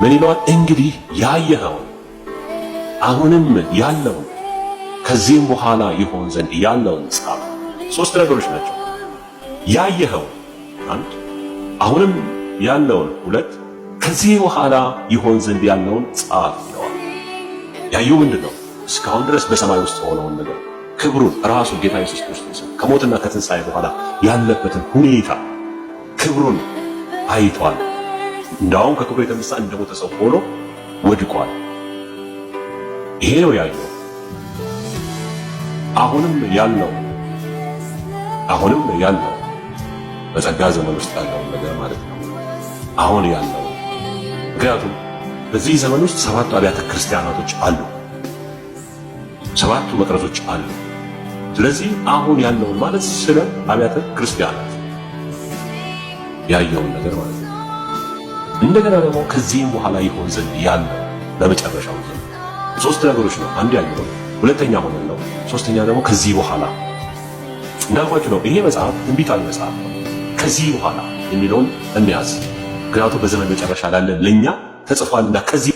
ምን ይለዋል? እንግዲህ ያየኸውን አሁንም ያለውን ከዚህም በኋላ ይሆን ዘንድ ያለውን ጻፍ። ሶስት ነገሮች ናቸው። ያየኸው አንድ፣ አሁንም ያለውን ሁለት፣ ከዚህ በኋላ ይሆን ዘንድ ያለውን ጻፍ ይለዋል። ያየው ምንድን ነው? እስካሁን ድረስ በሰማይ ውስጥ የሆነውን ነገር፣ ክብሩን፣ ራሱ ጌታ ኢየሱስ ክርስቶስ ከሞትና ከትንሣኤ በኋላ ያለበትን ሁኔታ፣ ክብሩን አይቷል። እንዳውም ከክብሩ የተነሳ እንደሞተ ሰው ሆኖ ወድቋል። ይሄ ነው ያየው። አሁንም ያለው፣ አሁንም ያለው በጸጋ ዘመን ውስጥ ያለውን ነገር ማለት ነው። አሁን ያለው፣ ምክንያቱም በዚህ ዘመን ውስጥ ሰባቱ አብያተ ክርስቲያናቶች አሉ፣ ሰባቱ መቅረዞች አሉ። ስለዚህ አሁን ያለውን ማለት ስለ አብያተ ክርስቲያናት ያየውን ነገር ማለት ነው። እንደገና ደግሞ ከዚህም በኋላ ይሆን ዘንድ ያለው በመጨረሻው ዘመን ሶስት ነገሮች ነው። አንዱ ያየው፣ ሁለተኛ አሁን ያለው፣ ሶስተኛ ደግሞ ከዚህ በኋላ። እንዳልኳችሁ ነው። ይሄ መጽሐፍ ትንቢታዊ መጽሐፍ ነው። ከዚህ በኋላ የሚለውን እንያዝ። ምክንያቱም በዘመን መጨረሻ ላለን ለኛ ተጽፏልና ከዚህ